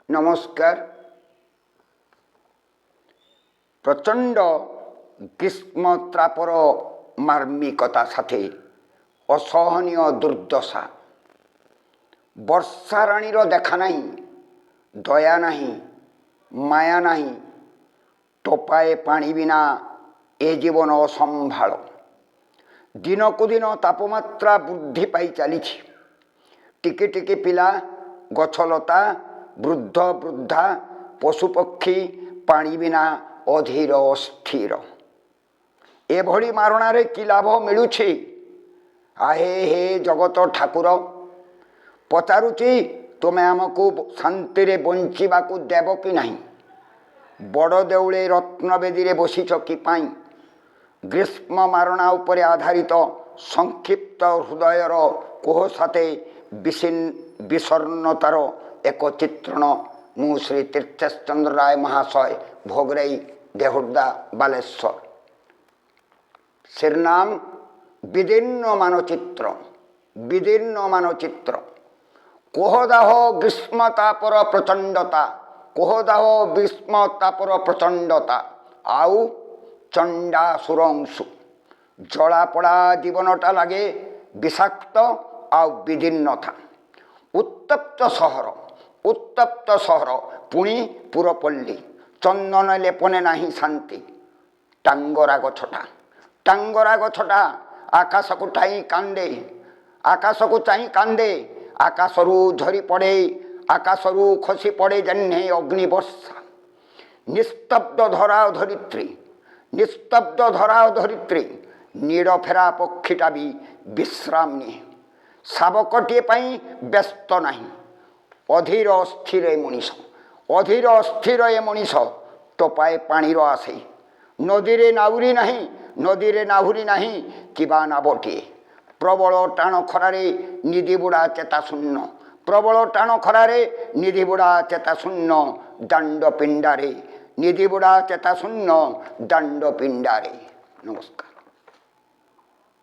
ନମସ୍କାର। ପ୍ରଚଣ୍ଡ ଗ୍ରୀଷ୍ମତାପର ମାର୍ମିକତା ସାଥେ ଅସହନୀୟ ଦୁର୍ଦ୍ଦଶା। ବର୍ଷା ରାଣୀର ଦେଖା ନାହିଁ, ଦୟା ନାହିଁ, ମାୟା ନାହିଁ। ଟୋପାଏ ପାଣି ବିନା ଏ ଜୀବନ ଅସମ୍ଭାଳ। ଦିନକୁ ଦିନ ତାପମାତ୍ରା ବୃଦ୍ଧି ପାଇ ଚାଲିଛି। ଟିକି ଟିକି ପିଲା, ଗଛଲତା, ବୃଦ୍ଧ ବୃଦ୍ଧା, ପଶୁପକ୍ଷୀ ପାଣି ବିନା ଅଧୀର ଅସ୍ଥିର। ଏଭଳି ମାରଣାରେ କି ଲାଭ ମିଳୁଛି? ଆହେ ହେ ଜଗତ ଠାକୁର, ପଚାରୁଛି, ତୁମେ ଆମକୁ ଶାନ୍ତିରେ ବଞ୍ଚିବାକୁ ଦେବ କି ନାହିଁ? ବଡ଼ ଦେଉଳେ ରତ୍ନବେଦୀରେ ବସିଛ କି ପାଇଁ? ଗ୍ରୀଷ୍ମ ମାରଣା ଉପରେ ଆଧାରିତ ସଂକ୍ଷିପ୍ତ ହୃଦୟର କୋହ ସାଥେ ବିଷର୍ଣ୍ଣତାର ଏକ ଚିତ୍ରଣ। ମୁଁ ଶ୍ରୀ ତୀର୍ଥେଶ ଚନ୍ଦ୍ର ରାୟ ମହାଶୟ, ଭୋଗରାଇ, ଦେହୁର୍ଦା, ବାଲେଶ୍ୱର। ଶିରୋନାମ: ବିଦୀର୍ଣ୍ଣ ମାନଚିତ୍ର। ବିଦୀର୍ଣ୍ଣ ମାନଚିତ୍ର। କୋହଦାହ ଗ୍ରୀଷ୍ମ ତାପର ପ୍ରଚଣ୍ଡତା, କୋହଦାହ ଗ୍ରୀଷ୍ମ ତାପର ପ୍ରଚଣ୍ଡତା ଆଉ ଚଣ୍ଡାସୁର ଅଂଶୁ। ଜଳାପୋଡ଼ା ଜୀବନଟା ଲାଗେ ବିଷାକ୍ତ ଆଉ ବିଦୀର୍ଣ୍ଣତା। ଉତ୍ତପ୍ତ ସହର, ଉତ୍ତପ୍ତ ସହର, ପୁଣି ପୁରପଲ୍ଲୀ। ଚନ୍ଦନ ଲେପନେ ନାହିଁ ଶାନ୍ତି। ଟାଙ୍ଗରା ଗଛଟା, ଟାଙ୍ଗରା ଗଛଟା ଆକାଶକୁ ଚାହିଁ କାନ୍ଦେ, ଆକାଶକୁ ଚାହିଁ କାନ୍ଦେ। ଆକାଶରୁ ଝରି ପଡ଼େ, ଆକାଶରୁ ଖସି ପଡ଼େ ଯେହ୍ନେ ଅଗ୍ନି ବର୍ଷା। ନିସ୍ତବ୍ଧ ଧରା ଧରିତ୍ରୀ, ନିସ୍ତବ୍ଧ ଧରା ଧରିତ୍ରୀ। ନୀଡ଼ ଫେରା ପକ୍ଷୀଟା ବି ବିଶ୍ରାମ ନିଏ। ଶାବକଟିଏ ପାଇଁ ବ୍ୟସ୍ତ ନାହିଁ। ଅଧୀର ଅସ୍ଥିର ଏ ମଣିଷ, ଅଧୀର ଅସ୍ଥିର ଏ ମଣିଷ ଟୋପାଏ ପାଣିର ଆଶେ। ନଦୀରେ ନାଉରୀ ନାହିଁ, ନଦୀରେ ନାହୁରୀ ନାହିଁ କିବା ନାବଟିଏ। ପ୍ରବଳ ଟାଣ ଖରାରେ ନିଧି ବୁଡ଼ା ଚେତା ଶୂନ୍ୟ, ପ୍ରବଳ ଟାଣ ଖରାରେ ନିଧି ବୁଡ଼ା ଚେତା ଶୂନ୍ୟ ଦାଣ୍ଡ ପିଣ୍ଡାରେ, ନିଧି ବୁଡ଼ା ଚେତା ଶୂନ୍ୟ ଦାଣ୍ଡ ପିଣ୍ଡାରେ। ନମସ୍କାର।